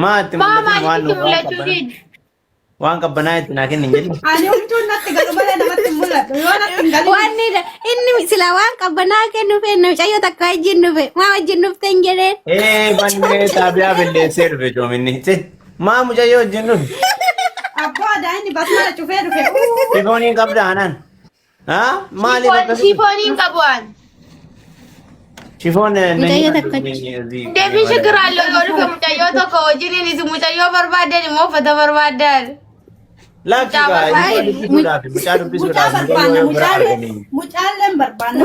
Maa itti Maa mul'atin waan maaliif itti waan mul'achuu qabbanaa didi? waan qabbanaa itti naa kenni hin jenne. Ani humtuun natti galu malee namatti hin mul'atu. Yoo natti hin galin Waan inni sila waan qabbanaa kennu fee mucayyoo takka wajjin dhufe maa wajjin dhufte hin jedheen. Ee bannee xaabiyaa belleessee dhufe joominni. Si maa mucayyoo wajjin dhufe? abboo adaa inni basmala cufee dhufe. Uu. Sifooniin qabda anaan. Haa maaliif akkasitti? Shifoonii hin qabu an. Shifoon Mucayyoo takka Deebiin ችግር አለው yoo dhufe mucayyoo tokko wajjiniin isin mucayyoo barbaaddan immoo uffata barbaaddan. Laakki Mucaa gaa barbaaddan. dubbisuudhaaf mucaa Mucaa dubbisuudhaaf mucayyoo barbaanna yoo bira mucaan arganii. mucaalleen barbaanna.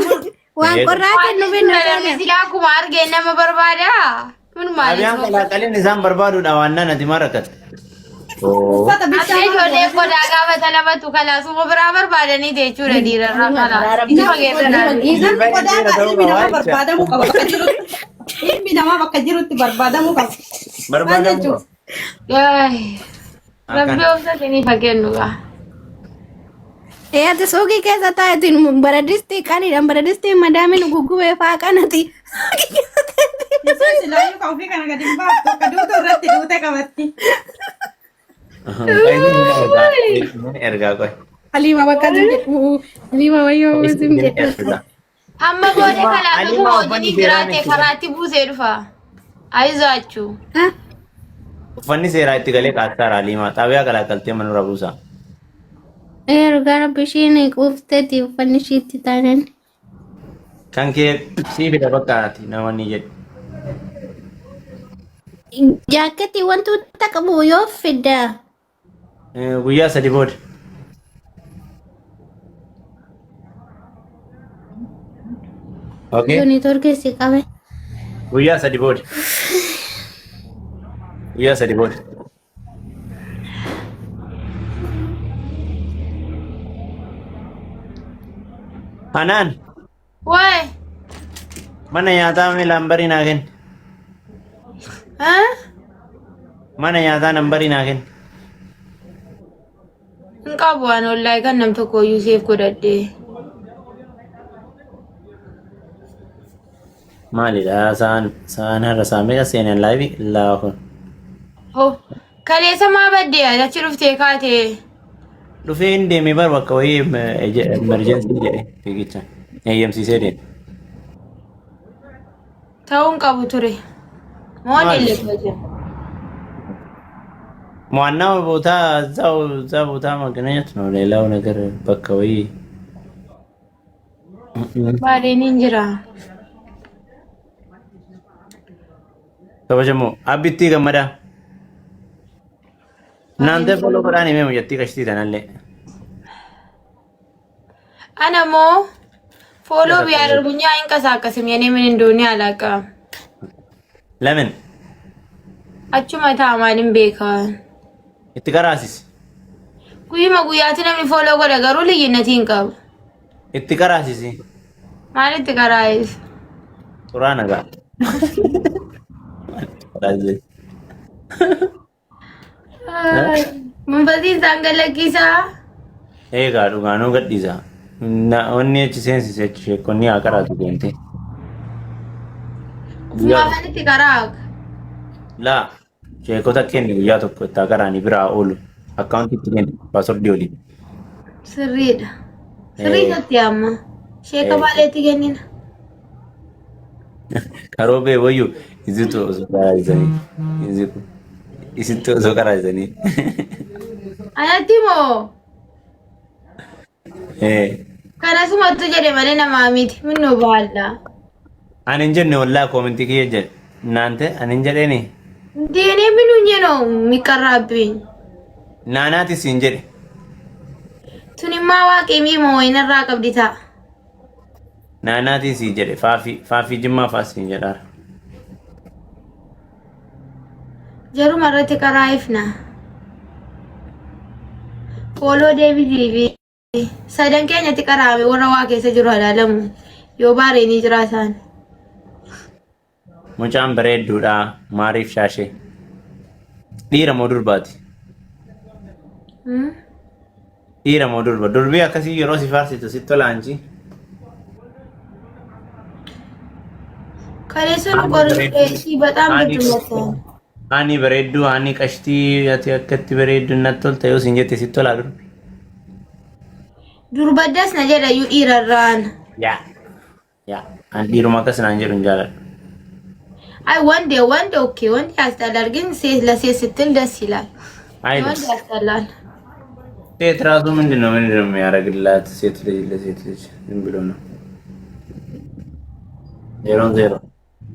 Waan qorraa kennu fee Namni silaa akkuma argee nama barbaada. Kun maaliif? Xaabiyaan qalaaqaliin isaan barbaaduudha waan nan ati maa rakkatte. Uffata Akka bichaa ijoollee qodaa gaafa talabatu kalaasuma biraa barbaadanii jechuudha dhiirarraa kalaas. Itti fageessanaa. Namni qodaa qaba ilmi namaa barbaadamuu qaba bakka jirutti. Ilmi namaa bakka jirutti barbaadamuu qaba. Maal Barbaadamuu jechuudha? qaba. Rabbi obsa isinii fakennu gaa. Ee ati suuqii keessa taa'etiin baradistii qaniidhaan baradistii madaamiin guggubee faa kanati. Isheen silaayyuu kan ofii kana gadi hin baaftu akka duutu irratti duute qabatti. Ergaa qoy. Haliima bakka zim jedhu. Haliima wayyoo zim jedhu. Ergaa. Hamma booda kalaasuma Alimaa uffanni wajjiniin seeraan jiraate itti karaatti buusee dhufa. Ayizaachu. Uffanni seeraa itti galee qaatsaara Aliimaa. Xaabiyaa qalaaqqaltee manurra buusa. Ee dhugaa rabbi ishiin quufteeti uffanni ishiitti taanan. Kan kee sii fida bakka ati nama ni jedhu. Jaakkeetii wantoota qabu yoo fidda. Guyyaa 3 booda. Okay. Yoo neetwoorkii si qabe. Guyyaa 3 booda. Guyyaa 3 booda. Anaan Waay. mana nyaataa mee lambarii naa kenni. Haa? Mana nyaataa nambarii naa kenni. Hin qabu waan wallaahi kan nam tokko iyyuu seef godhadhee. Maalidha sa'aan sa'aan har'a sa'aan meeqa seenan laayivi laafa. Oh, kaleessa maa baddee achi dhuftee kaatee. Dhufee hin deeme bar bakka wayii emergency jedhe fiigicha. Eeyyamsiisee deeme. Ta'uu hin qabu ture. Moon Maali? illee jira. ዋናው ቦታ እዛው እዛ ቦታ መገናኘት ነው። ሌላው ነገር በቃ ወይ Baadheen hin jira. kabajamoo abbitti gammada እናንተ follow godhaan himee mucattii qashtii tanallee Ana moo follow ቢያደርጉኛ አይንቀሳቀስም። የኔ ምን እንደሆነ አላውቅም። ለምን Achuma ta'a maalin beeka. itti qaraasis Guyyuma guyyaatti namni follow godha garuu liyyinnatii hin qabu. itti qaraasisi Maalitti qaraayis? quraana gaa Munfatiin isaan gallakkisaa. Eegaa dhugaanuu gadhiisa. Wanni achi seensise achi sheekonni haa qaraatu deemte. Ufumaa fanitti karaa. Laa sheekota kenni guyyaa tokko itti haa qaraanii biraa oolu. Akkaawuntii itti kenni paaswordii olii. Sirriidha. Sirrii isatti amma. Sheeka baaleetti kennina. Karoobee wayyu isitu osoo qaraasisanii. Isitu isitti osoo qaraasisanii. Anatti moo kanasumattu jedhe malee namaa miti. Minnoo baalla. Ani hin jenne wallaa koomentii kiyya jedhe. Naante ani hin jedheeni. Deene minu ነው የሚቀራብኝ Naanaatis hin jedhe. Tunimmaa waaqii moo wayinarraa qabdi ta'a. Naanaatiin siin jedhe faafii faafii jimmaa faas siin jedhaara. Jaruma irratti karaa ifna. Follow deebisii fi sadan keenyatti qaraame warra waa keessa jiru halaalamu yoo baareenii jira isaan. Mucaan bareedduudha maariif shaashee. Dhiira moo durbaati? Hmm? Dhiira moo durba? Durbii akkasii yeroo si faarsitu sitti tola anchi. Kaleessa nu Haadhi qorri bareedduu በጣም haadhi ብርድ መታኝ። Ani bareedduu, ani qashtii, ati akkatti bareeddu natti tolta yoo siin jette sitti tolaa durbi. Durbaddas na jedha iyyuu dhiirarraan. Yaa. Yaa. An dhiiruma akkas naan jedhu hin jaaladhu. አይ ወንድ ወንድ okay ወንድ ያስጠላል፣ ግን ሴት ለሴት ስትል ደስ ይላል። አይደል? ወንድ ያስጠላል። ሴት ራሱ ምንድን ነው የሚያደርግላት? ሴት ልጅ ለሴት ልጅ ዝም ብሎ ነው። ዜሮን ዜሮ።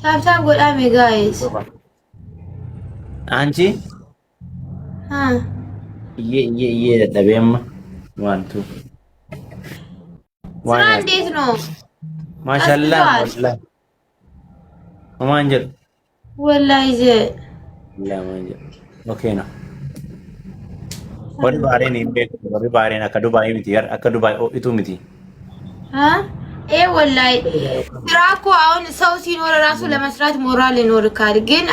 Tap tap godhaa guys። አንቺ እዬ እዬ እዬ dadhabeemma ዋንቱ ስራ እንዴት ነው? ማሻአላህ። ቀዝቅዟል። ወላሂ ማን jedhu ወላሂ ወላሂ ማን jedhu okay ነው። Warri Baareen hin beeku. Warri Baareen akka Dubaayii miti. Akka Dubaayii ho'itu miti. እ ወላሂ ስራ እኮ አሁን ሰው ሲኖር ራሱ ለመስራት ሞራል ይኖርካል። ግን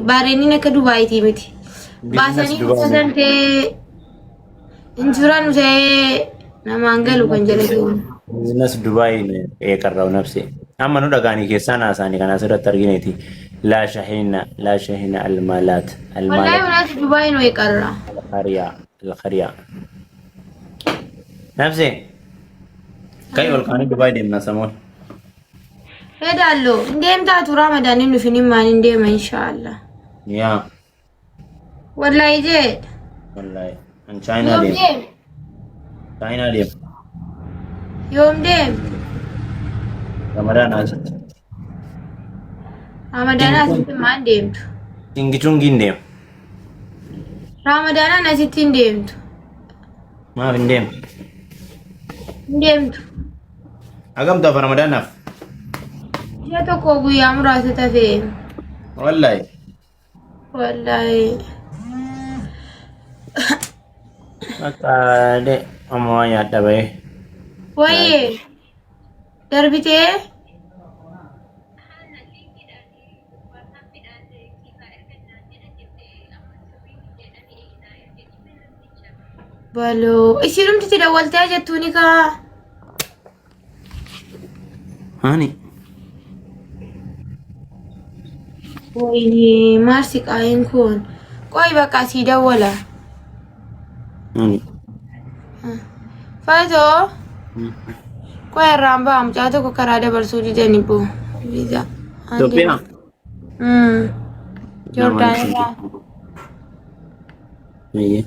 ባሬኒን akka Dubaayitii miti. Baasanii uffatan injiraan ta'ee namaan galu kan jala jiru. Business Dubaay የቀረው ነፍሴ amma nu dhagaanii keessaa naasaanii kan asirratti argineeti. Laa shahina laa shahina almaalaat ወላሂ almaalaat እውነት ዱባይ ነው የቀራ። አልኸሪያ አልኸሪያ ነፍሴ kai ol kaanii Dubaay deemna samoon. ሄዳለሁ እንዴምታቱ ረመዳንን dhufin maan እንዴማ ኢንሻአላህ። Yaa. ወላሂ ጄ wallahi an Chaayinaa yoom deema. deem Chaayinaa deema. Yoom deem? Ramadaan asitti. Ramadaana asitti maan deemtu? Chingichungiin deema. Ramadaanaan asitti hin deemtu. Maaf hin deemu? Hin deemtu. Hagam tafa Ramadaanaaf? Ji'a tokko guyyaa muraasa tafe. Wallahi. Wallahi. Bakka de amma waan nyaadha bahee. Wayyee darbitee. Baloo isiinumti itti dawwaltee jettuuni kaa. Hani. ወይኔ maal siqaayin kun ቆይ በቃ ሲደወለ Hani. Faatoo ቆይ irraan ba'a mucaa tokko karaa dabarsuu didani boo viizaa. Itoophiyaa. Joordaan irraa. Eeyyee.